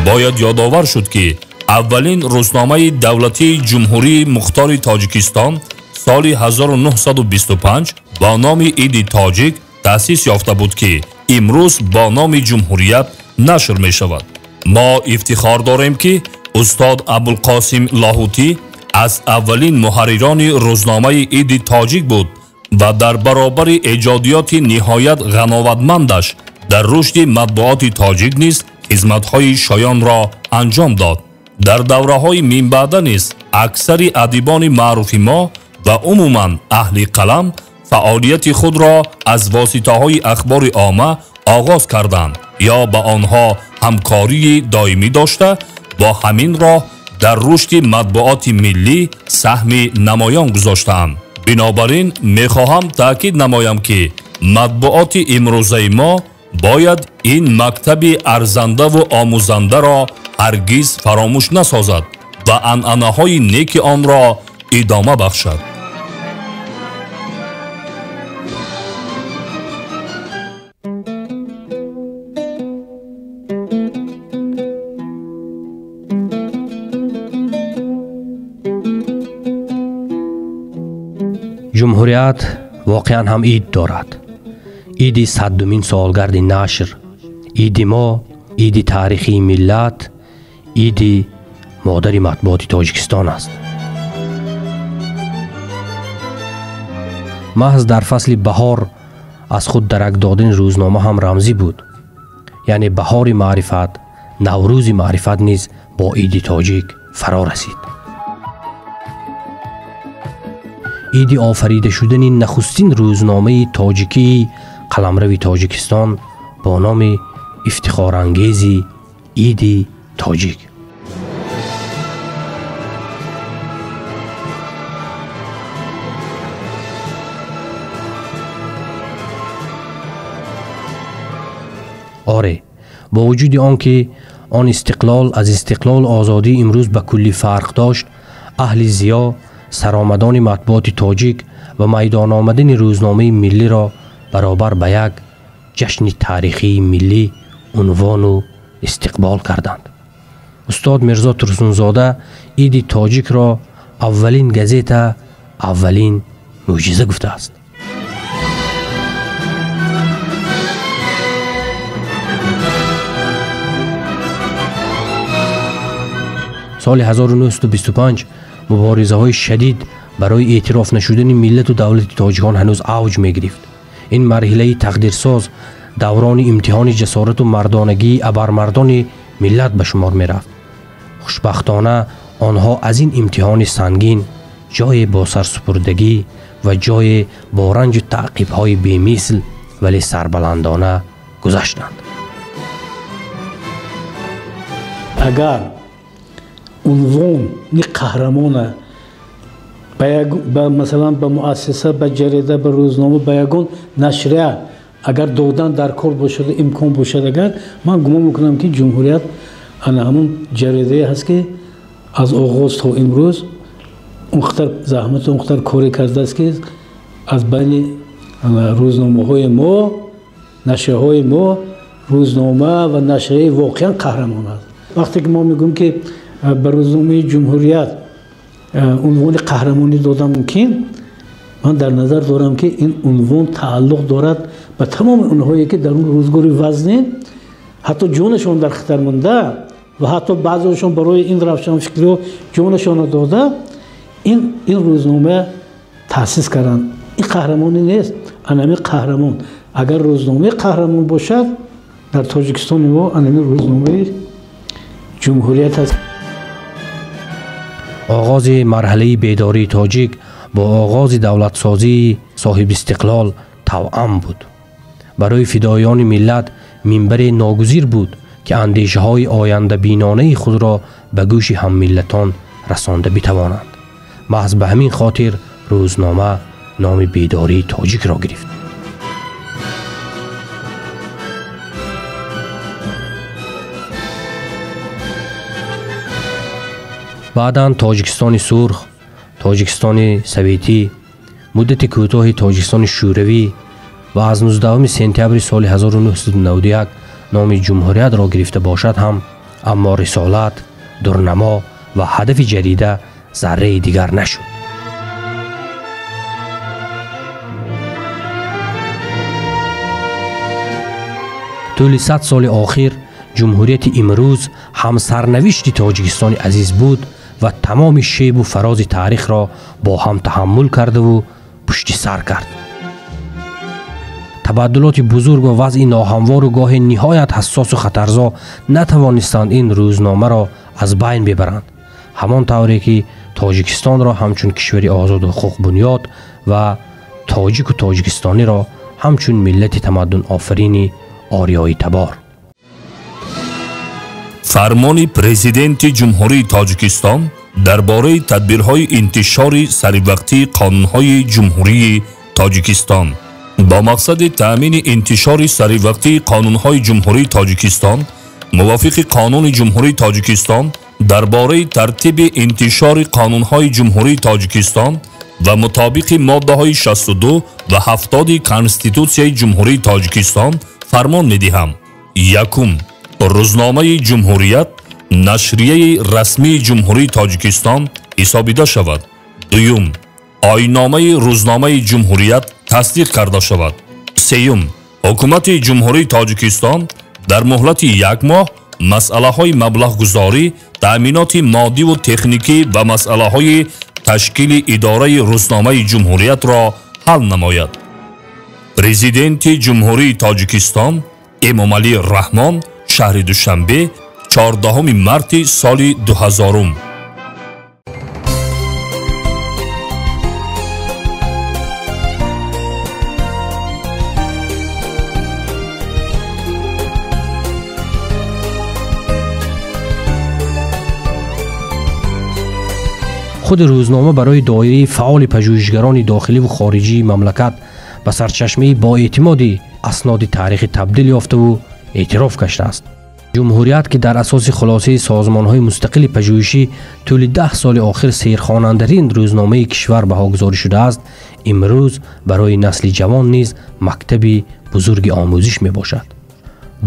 Бояд ёдовар шуд, ки аввалин рӯзномаи давлатии Ҷумҳурии Мухтори Тоҷикистон соли 1925 бо номи Иди Тоҷик таъсис ёфта буд, ки имрӯз бо номи Ҷумҳурият нашр мешавад. Мо ифтихор дорем, ки устод Абулқосим Лоҳутӣ аз аввалин муҳаррирони рӯзномаи Иди Тоҷик буд ва дар баробари эҷодиёти ниҳоят ғановатмандаш дар рушди матбуоти тоҷик низ хизматҳои шоёнро анҷом дод. Дар давраҳои минбаъда низ аксари адибони маъруфи мо ва умуман аҳли қалам фаъолияти худро аз воситаҳои ахбори омма оғоз карданд ё ба онҳо ҳамкории доимӣ дошта, бо ҳамин роҳ дар рушди матбуоти миллӣ саҳми намоён гузоштаанд. Бинобар ин мехоҳам таъкид намоям, ки матбуоти имрӯзаи мо бояд ин мактаби арзандаву омӯзандаро ҳаргиз фаромӯш насозад ва анъанаҳои неки онро идома бахшад. Ҷумҳурият воқеан ҳам ид дорад. Иди 100-умин солгарди нашр, иди мо, иди таърихии миллат, иди модари матбуоти Тоҷикистон аст. Маҳз дар фасли баҳор аз худ дарак додани рӯзнома ҳам рамзӣ буд. Яъне баҳори маърифат, наврӯзи маърифат низ бо иди тоҷик фаро расид. Иди офарида шудани нахустин рӯзномаи тоҷикии қаламрави Тоҷикистон бо номи ифтихорангези Иди Тоҷик. Оре, бо вуҷуди он ки он истиқлол аз истиқлолу озодӣ имрӯз ба куллӣ фарқ дошт, аҳли зиё саромадони матбуоти тоҷик ва майдон омадани рӯзномаи миллиро баробар ба як ҷашни таърихии миллӣ унвону истиқбол карданд. Устод Мирзо Турсунзода Иди Тоҷикро аввалин газета, аввалин мӯъҷиза гуфтааст. Соли 1925 муборизаҳои шадид барои эътироф нашудани миллату давлати тоҷикон ҳанӯз авҷ мегирифт. Ин марҳилаи тақдирсоз даврони имтиҳони ҷасорату мардонагии абармардони миллат ба шумор мерафт. Хушбахтона онҳо аз ин имтиҳони сангин ҷое бо сарсупурдагӣ ва ҷое бо ранҷу таъқибҳои бемисл, вале сарбаландона гузаштанд. Агар унвони қаҳрамона масалан ба муассиса, ба ҷарида, ба рӯзнома, ба ягон нашрия агар додан дар кор бошад, имкон бошад, агар ман гумон мекунам, ки Ҷумҳурият ана ҳамун ҷаридае ҳаст, ки аз оғоз то имрӯз он қадар заҳмату он қадар коре кардааст, ки аз байни рӯзномаҳои мо, нашрияҳои мо рӯзнома ва нашрияи воқеан қаҳрамон аст. Вақте ки мо мегӯем, ки ба рӯзномаи Ҷумҳурият унвони қаҳрамонӣ додан мумкин, ман дар назар дорам, ки ин унвон тааллуқ дорад ба тамоми онҳое, ки дар он рӯзгори вазнин ҳатто ҷонашон дар хатар монда ва ҳатто баъзеашон барои ин равшанфикриҳо ҷонашонро дода ин рӯзнома таъсис карданд. Ин қаҳрамонӣ нест, анами қаҳрамон. Агар рӯзномаи қаҳрамон бошад, дар Тоҷикистони мо анами рӯзномаи Ҷумҳурият аст. Оғози марҳилаи бедории тоҷик бо оғози давлатсозии соҳибистиқлол тавъам буд. Барои фидоёни миллат минбаре ногузир буд, ки андешаҳои ояндабинонаи худро ба гӯши ҳаммиллатон расонда битавонанд. Маҳз ба ҳамин хотир рӯзнома номи бедории тоҷикро гирифт. Баъдан Тоҷикистони Сурх, Тоҷикистони Советӣ, муддати кӯтоҳи Тоҷикистони Шӯравӣ ва аз 19 сентябри соли 1991 номи Ҷумҳуриятро гирифта бошад ҳам, Аммо рисолат, дурнамо ва ҳадафи ҷарида зарраи дигар нашуд. Тӯли 100 соли охир ҷумҳурияти имрӯз ҳамсарнавишти Тоҷикистони азиз буд ва тамоми шебу фарози таърихро бо ҳам таҳаммул кардаву пушти сар кард. Табаддулоти бузург ва вазъи ноҳамвору гоҳе ниҳоят ҳассосу хатарзо натавонистанд ин рӯзномаро аз байн бибаранд, ҳамон тавре ки Тоҷикистонро ҳамчун кишвари озоду ҳуқуқбунёд ва тоҷику тоҷикистониро ҳамчун миллати тамаддунофарини ориёитабор. Фармони Президенти Ҷумҳурии Тоҷикистон дар бораи тадбирҳои интишори саривақтии қонунҳои Ҷумҳурии Тоҷикистон. Бо мақсади таъмини интишори саривақтии қонунҳои Ҷумҳурии Тоҷикистон мувофиқи Қонуни Ҷумҳурии Тоҷикистон дар бораи тартиби интишори қонунҳои Ҷумҳурии Тоҷикистон ва мутобиқи моддаҳои 62 ва 70 Конститутсияи Ҷумҳурии Тоҷикистон фармон медиҳам. Якум, рӯзномаи Ҷумҳурият нашрияи расмии Ҷумҳурии Тоҷикистон ҳисобида шавад. Дуюм, оинномаи рӯзномаи Ҷумҳурият тасдиқ карда шавад. Сеюм, ҳукумати Ҷумҳурии Тоҷикистон дар муҳлати як моҳ масъалаҳои маблағгузорӣ, таъминоти моддиву техникӣ ва масъалаҳои ташкили идораи рӯзномаи Ҷумҳуриятро ҳал намояд. Президенти Ҷумҳурии Тоҷикистон Эмомалӣ Раҳмон, шаҳри Душанбе, 14 марти соли 2000. Худи рӯзнома барои доираи фаъоли пажӯҳишгарони дохиливу хориҷии мамлакат ба сарчашмаи боэътимоди асноди таърихӣ табдил ёфтаву эътироф гаштааст. Ҷумҳурият, ки дар асоси хулосаи созмонҳои мустақили пажӯҳишӣ тӯли 10 соли охир серхонандарин рӯзномаи кишвар баҳогузорӣ шудааст, имрӯз барои насли ҷавон низ мактаби бузурги омӯзиш мебошад.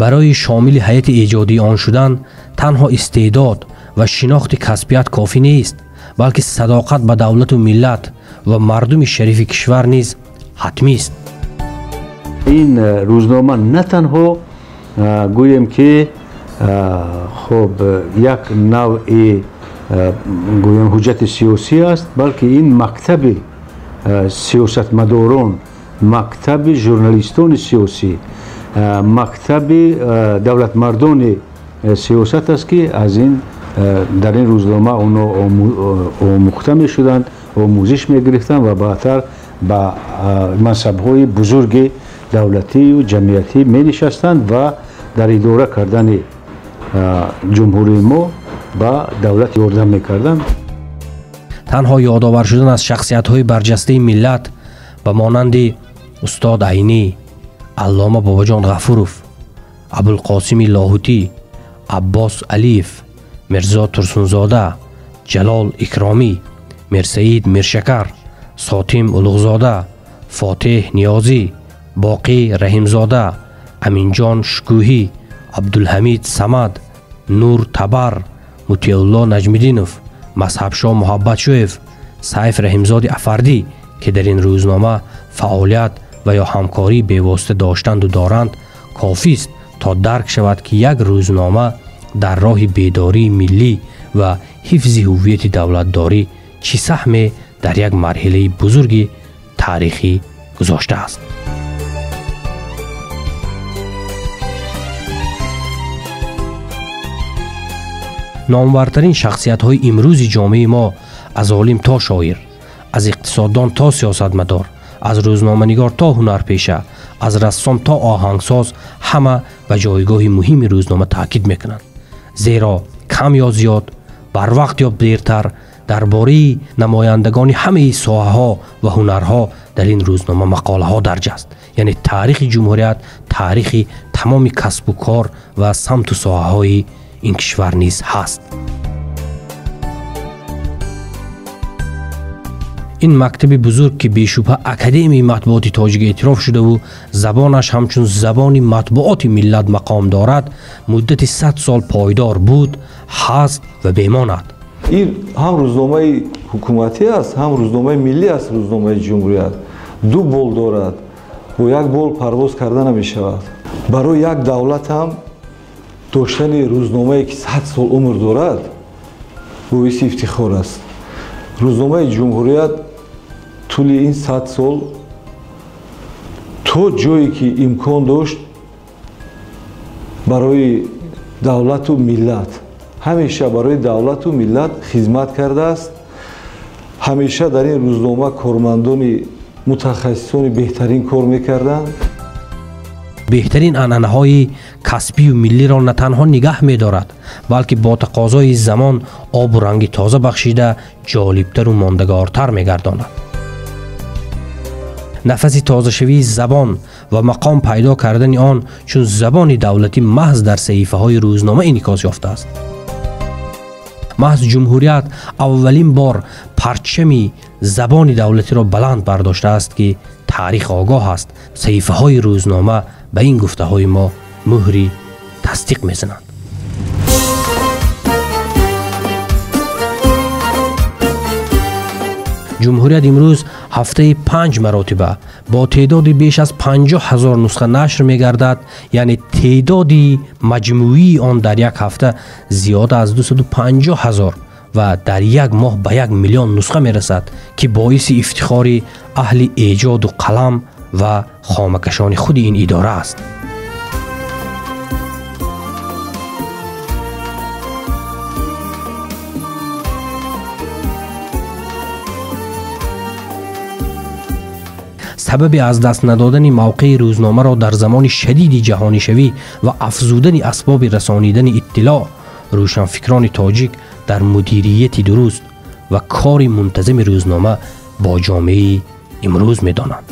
Барои шомили ҳайати эҷодии он шудан танҳо истеъдод ва шинохти касбият кофӣ нест, балки садоқат ба давлату миллат ва мардуми шарифи кишвар низ ҳатмист. Ин рӯзнома на танҳо гӯем ки хуб як навъи гӯем ҳуҷҷати сиёсӣ аст, балки ин мактаби сиёсатмадорон, мактаби журналистони сиёсӣ, мактаби давлатмардони сиёсат аст, ки аз ин дар ин рӯзнома онҳо омӯхта мешуданд, омӯзиш мегирифтанд ва баъдтар ба мансабҳои бузурги давлатию ҷамъиятӣ менишастанд ва дар идора кардани ҷумҳурии мо ба давлат ёрдам мекарданд. Танҳо ёдовар шудан аз шахсиятҳои барҷастаи миллат ба монанди устод Айнӣ, Аллома Бобоҷон Ғафуров, Абулқосими Лоҳутӣ, Аббос Алиев, Мирзо Турсунзода, Ҷалол Икромӣ, Мирсаид Миршакар, Сотим Улуғзода, Фотеҳ Ниёзӣ, Боқӣ Раҳимзода, Аминҷон Шукӯҳӣ, Абдулҳамид Самад, Нур Табар, Мутиулло Наҷмиддинов, Мазҳабшоҳ Муҳаббатшоев, Сайф Раҳимзоди Афардӣ, ки дар ин рӯзнома фаъолият ва ё ҳамкории бевосита доштанду доранд, кофист то дарк шавад, ки як рӯзнома дар роҳи бедории миллӣ ва ҳифзи ҳуввияти давлатдорӣ чӣ саҳме дар як марҳилаи бузурги таърихӣ гузоштааст. Номвартарин шахсиятҳои имрӯзи ҷомеаи мо аз олим то шоир, аз иқтисоддон то сиёсатмадор, аз рӯзноманигор то ҳунарпеша, аз рассом то оҳангсоз ҳама ба ҷойгоҳи муҳими рӯзнома таъкид мекунанд. Зеро кам ё зиёд, барвақт ё дертар дар бораи намояндагони ҳамаи соҳаҳо ва ҳунарҳо дар ин рӯзнома мақолаҳо дарҷ аст. Яъне таърихи ҷумҳурият, таърихи тамоми касбу кор ва самту соҳаҳои ин кишвар низ ҳаст. Ин мактаби бузург, ки бешубҳа Академияи матбуоти тоҷик эътироф шудаву забонаш ҳамчун забони матбуоти миллат мақом дорад, муддати 100 сол пойдор буд, ҳаст ва бемонад. Ин ҳам рӯзномаи ҳукуматӣ аст, ҳам рӯзномаи миллӣ аст. Рӯзномаи Ҷумҳурият ду бол дорад, бо як бол парвоз карда намешавад. Барои як давлат ҳам доштани рӯзномае, ки 100 сол умр дорад, боиси ифтихор аст. Рӯзномаи Ҷумҳурият тӯли ин 100 сол то ҷое ки имкон дошт барои давлату миллат, ҳамеша барои давлату миллат хизмат кардааст. Ҳамеша дар ин рӯзнома кормандони мутахассисони беҳтарин кор мекарданд. Беҳтарин анъанаҳои касбию миллиро на танҳо нигаҳ медорад, балки бо тақозои замон обу ранги тоза бахшида, ҷолибтару мондагортар мегардонад. Нафаси тозашавии забон ва мақом пайдо кардани он чун забони давлатӣ маҳз дар саҳифаҳои рӯзнома инъикос ёфтааст. Маҳз Ҷумҳурият аввалин бор парчами забони давлатиро баланд бардоштааст, ки таърих огоҳ аст. Саҳифаҳои рӯзнома ба ин гуфтаҳои мо муҳри тасдиқ мезананд. Ҷумҳурият имрӯз ҳафтаи 5 маротиба бо теъдоди беш аз 50 000 нусха нашр мегардад, яъне теъдоди маҷмӯии он дар як ҳафта зиёда аз 250 000 ва дар як моҳ ба 1 миллион нусха мерасад, ки боиси ифтихори аҳли эҷоду қалам ва хомакашони худи ин идора аст. Сабаби аз даст надодани мавқеи рӯзномаро дар замони шадиди ҷаҳонишавӣ ва афзудани асбоби расонидани иттилоъ рӯшанфикрони тоҷик дар мудирияти дуруст ва кори мунтазами рӯзнома бо ҷомеаи имрӯз медонанд.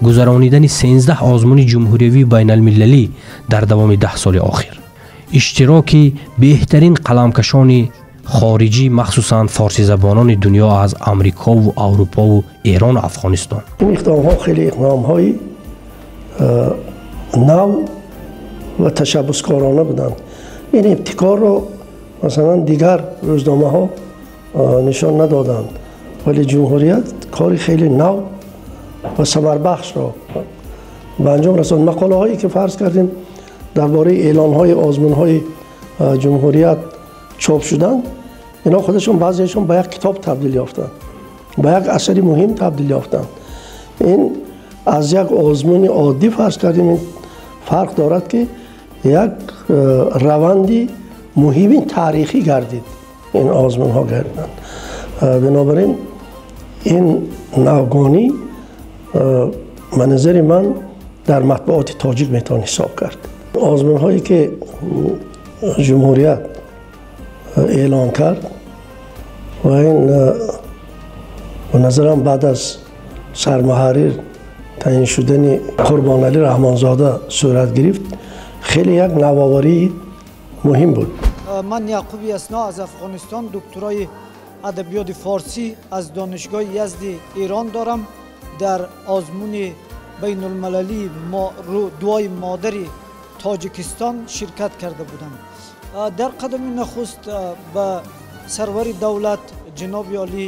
Гузаронидани 13 озмуни ҷумҳуриявии байналмилалӣ дар давоми 10 соли охир, иштироки беҳтарин қаламкашони хориҷӣ, махсусан форсизабонони дунё аз Амрикову Аврупову Эрону Афғонистон. Ин иқдомҳо хеле иқдомҳои нав ва ташаббускорона буданд. Ин ибтикорро масалан дигар рӯзномаҳо нишон надоданд, вале Ҷумҳурият кори хеле нав ва самарбахшро ба анҷом расонд. Мақолаҳое ки фарз кардем дар бораи эълонҳои озмунҳои Ҷумҳурият чоп шуданд, инҳо худашон баъзеашон ба як китоб табдил ёфтанд, ба як асари муҳим табдил ёфтанд. Ин аз як озмуни оддӣ фарз кардем ин фарқ дорад, ки як раванди муҳими таърихӣ гардид, ин озмунҳо гардиданд. Бинобар ин ин навгонӣ ба назари ман дар матбуоти тоҷик метавон ҳисоб кард. Озмунҳое ки Ҷумҳурият эълон кард ва ин ба назарам баъд аз сармуҳаррир таъин шудани Қурбоналӣ Раҳмонзода сурат гирифт, хеле як навоварии муҳим буд. Ман Яъқуби Ясно аз Афғонистон, докторای адабиёти форсӣ аз донишгоҳи Язди Эрон дорам. Дар озмуни байналмилалии дуои модари Тоҷикистон ширкат карда будам. Дар қадами нахуст ба сарвари давлат ҷаноби олӣ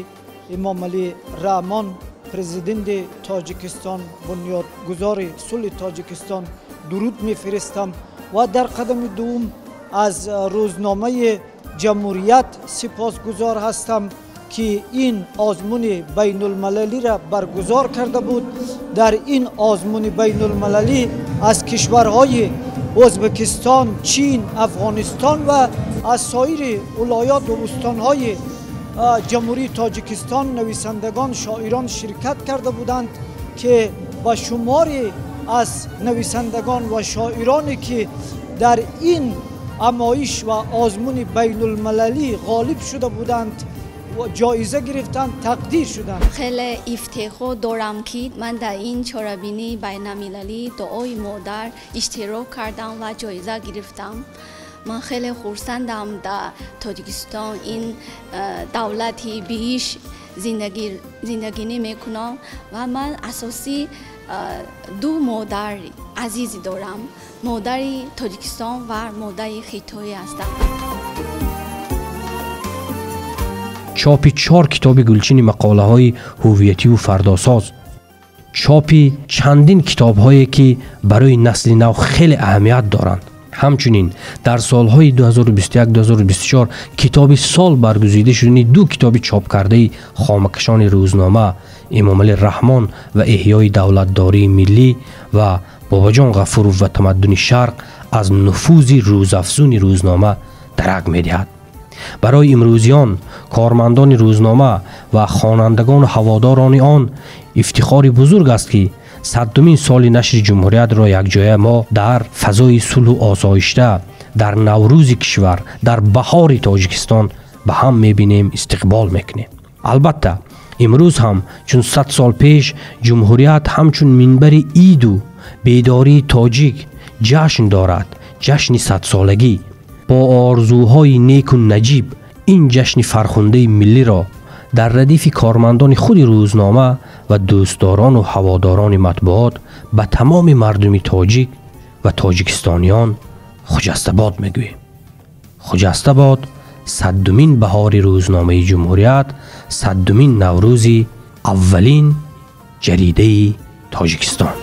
Эмомалӣ Раҳмон, президенти Тоҷикистон, бунёдгузори сулҳи Тоҷикистон дуруд мефиристам ва дар қадами дуввум аз рӯзномаи Ҷумҳурият сипосгузор ҳастам, ки ин озмуни байналмилалиро баргузор карда буд. Дар ин озмуни байналмилалӣ аз кишварҳои Ӯзбекистон, Чин, Афғонистон ва аз соири вилоят ва устонҳои Ҷумҳурии Тоҷикистон нависандагон, шоирон ширкат карда буданд, ки ба шумори аз нависандагон ва шоироне ки дар ин амоиш ва озмуни байналмилалӣ ғолиб шуда буданд ҷоиза гирифтанд, тақдир шуданд. Хеле ифтихор дорам, ки ман дар ин чорабинии байналмилалии дуои модар иштирок кардам ва ҷоиза гирифтам. Ман хеле хурсандам дар Тоҷикистон ин давлати биҳишт зиндагинӣ мекунам ва ман асосӣ ду модари азиз дорам. Модари Тоҷикистон ва модари Хитоӣ ҳастам. Чопи 4 китоби гулчини мақолаҳои ҳувиятиву фардосоз, чопи чандин китобҳое ки барои насли нав хеле аҳамият доранд. Ҳамчунин дар солҳои 2021-2024 китоби сол баргузида шудани 2 китоби чопкардаи хомакашони рӯзнома Эмомалӣ Раҳмон ва эҳёи давлатдории миллӣ ва Бобоҷон Ғафуров ва тамаддуни шарқ аз нуфузи рӯзафзуни рӯзнома дарак медиҳад. Барои имрӯзиён, кормандони рӯзнома ва хонандагону ҳаводорони он ифтихори бузург аст ки 100-умин соли нашри ҷумҳуриятро якҷоя мо дар фазои сулҳу осоишта, дар наврӯзи кишвар, дар баҳори Тоҷикистон ба ҳам мебинем, истиқбол мекунем. Албатта, имрӯз ҳам чун 100 сол пеш ҷумҳурият ҳамчун минбари иду бедории тоҷик ҷашн дорад, ҷашни 100-солагӣ. Бо орзуҳои неку наҷиб ин ҷашни фархундаи миллиро дар радифи кормандони худи рӯзнома ва дӯстдорону ҳаводорони матбуот ба тамоми мардуми тоҷик ва тоҷикистониён хуҷастабод мегӯем. Хуҷастабод 100-умин баҳори рӯзномаи ҷумҳурият, 100-умин наврӯзи аввалин ҷаридаи Тоҷикистон.